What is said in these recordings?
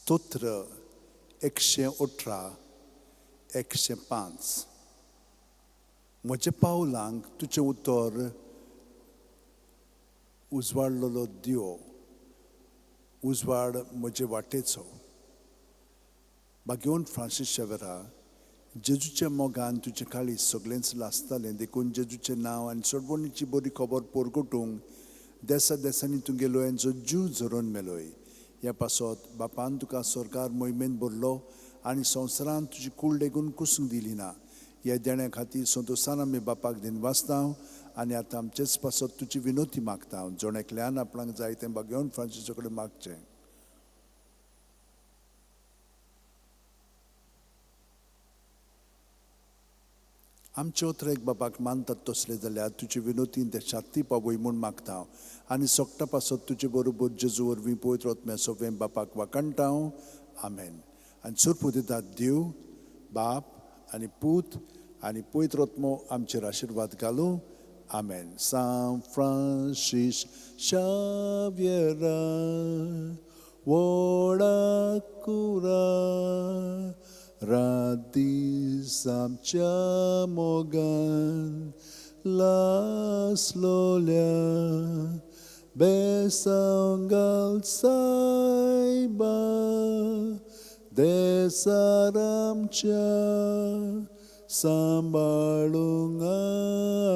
स्तोत्र 118, 105. म्हज्या पावलांक तुजें उतर उजवाडलेलो दिवो, उजवाड म्हजे वाटेचो. भाग्यवंत फ्रांसीस शेवरा, जेजूच्या मोगान तुजें काळीज सगळेंच लासतालें, देखून जेजूचें नांव आनी सोडवणीची बरी खबर परगटूंक देसा देसांनी तूं गेलोय आनी जीव झरोवन मेलोय. ह्या पासत बापान तुका सरकार मोहिमेन भरलो आनी संवसारांत तुजी कूड लेगून कुसूंक दिली ना. ह्या देण्या खातीर संतोशान आमी बापाक दिनवासता आनी आतां आमचेच पासत तुजी विनोती मागता. जण एकल्यान आपणाक जाय तें भाग्यवंत फ्रांसीसा कडेन मागचें. आमचे एक बापाक मानतात तसले जाल्यार तुजे विनोतीन ते शाती पावय म्हूण मागता आनी सोकटा पासत तुजे बरोबर जेजू वरवीं पवित्र आत्म्या सोंपें बापाक वाखाणटा. आमेन. आनी सोरपू दितात देव बाप आनी पूत आनी पवित्र आत्मो आमचेर आशिर्वाद घालूं. आमेन. सांत फ्रांसीस शाव्येरा व्हडा कुरा रात दीस आमच्या मोगान लासलोल्या बेसांव घाल सायबा देसार आमच्या सांबाळूंक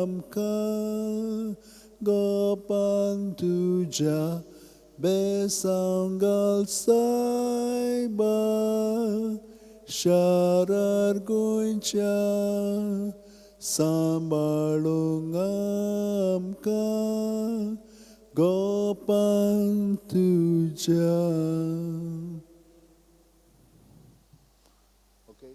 आमकां गोपान तुज्या बेसांव घाल सायबा शारार गोंयच्या सांबाळूंक आमकां गोपान तुज्या. Okay.